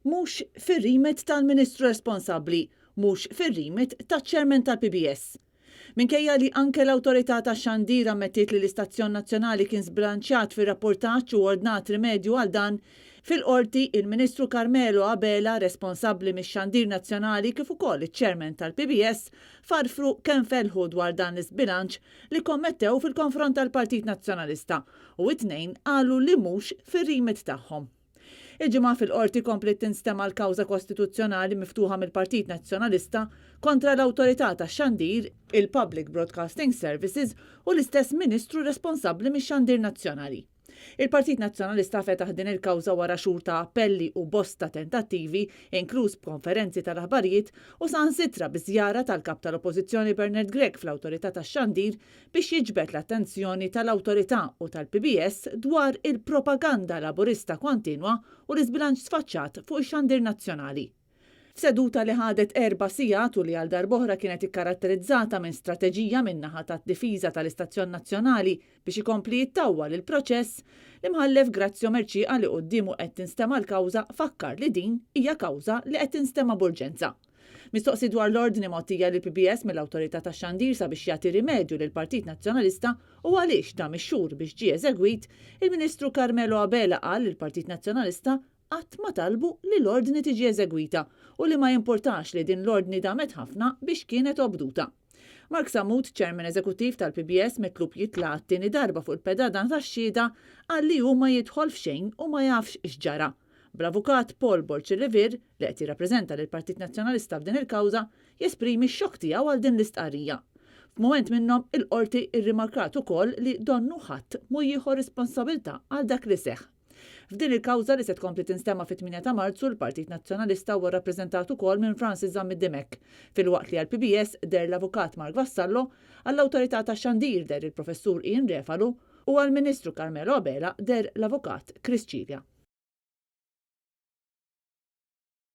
Mhux fir-remit tal-Ministru responsabbli, mhux fir-remit taċ-Chairman tal-PBS. Minkejja li anke l-Awtorità tax-Xandir ammettiet li l-istazzjon nazzjonali kien żbilanċjat fir-rapportaġġ u ordnat rimedju għal dan, fil-Qorti, il-Ministru Carmelo Abela, responsabbli mix-xandir nazzjonali kif ukoll iċ-Chairman tal-PBS farfru kemm felħu dwar dan l-iżbilanċ li kommettew fil-konfront tal-Partit Nazzjonalista u it-tnejn qalu li mhux fir-remit tagħhom. Il-Ġimgħa fil-Qorti kompliet tinstema' l-kawża kostituzzjonali miftuħa mill-Partit Nazzjonalista kontra l-Awtorità tax-Xandir, il-Public Broadcasting Services u l-istess Ministru responsabbli mix-xandir nazzjonali. Il-Partit Nazzjonalista fetaħ din il-kawża wara xhur ta' appelli u bosta tentattivi, inkluż b'konferenzi tal-aħbarijiet u saħansitra bi żjara tal-Kap tal-Oppożizzjoni Bernard Grech fl-Awtorità tax-Xandir biex jiġbed l-attenzjoni tal-Awtorità u tal-PBS dwar il-propaganda Laburista kontinwa u l-iżbilanċ sfaċċat fuq ix-xandir nazzjonali. F'seduta li ħadet erba' sigħat u li għal darb'oħra kienet ikkaratterizzata minn strateġija min-naħa tad-difiża tal-istazzjon nazzjonali biex ikompli jittawwal il-proċess, l-Imħallef Grazio Mercieca li quddiemu qed tinstema' l-kawża fakkar li din hija kawża li qed tinstema' b'urġenza. Mistoqsi dwar l-ordni mogħtija lill-PBS mill-Awtorità tax-Xandir sabiex jagħti rimedju lill-Partit Nazzjonalista u għaliex dam ix-xhur biex ġie eżegwit, il-Ministru Carmelo Abela qal li l-Partit Nazzjonalista qatt ma talbu li l-ordni tiġi eżegwita u li ma jimpurtax li din l-ordni damet ħafna biex kienet obduta. Mark Sammut, Chairman Eżekuttiv tal-PBS mitlub jitla' għat-tieni darba fuq il-pedana tax-xhieda, qal li hu ma jidħol f'xejn u ma jafx x'ġara. Bl-Avukat Paul Borg Rivier, li qed jirrappreżenta lill-Partit Nazzjonalista f'din il-kawża, jesprimi x-xokk tiegħu għal din l-istqarrija. F'mument minnhom, il-Qorti rrimarkat ukoll li donnu ħadd mhu jieħu responsabilità għal dak li seħħ. F'din il-kawża li se tkompli tinstema' fit-8 ta' Marzu, l-Partit Nazzjonalista huwa rrappreżentat ukoll minn Francis Zammit Dimech, filwaqt li għall-PBS deher l-Avukat Mark Vassallo, għall-Awtorità tax-Xandir deher il-Professur Ian Refalo u għall-Ministru Carmelo Abela deher l-Avukat Chris Cilia.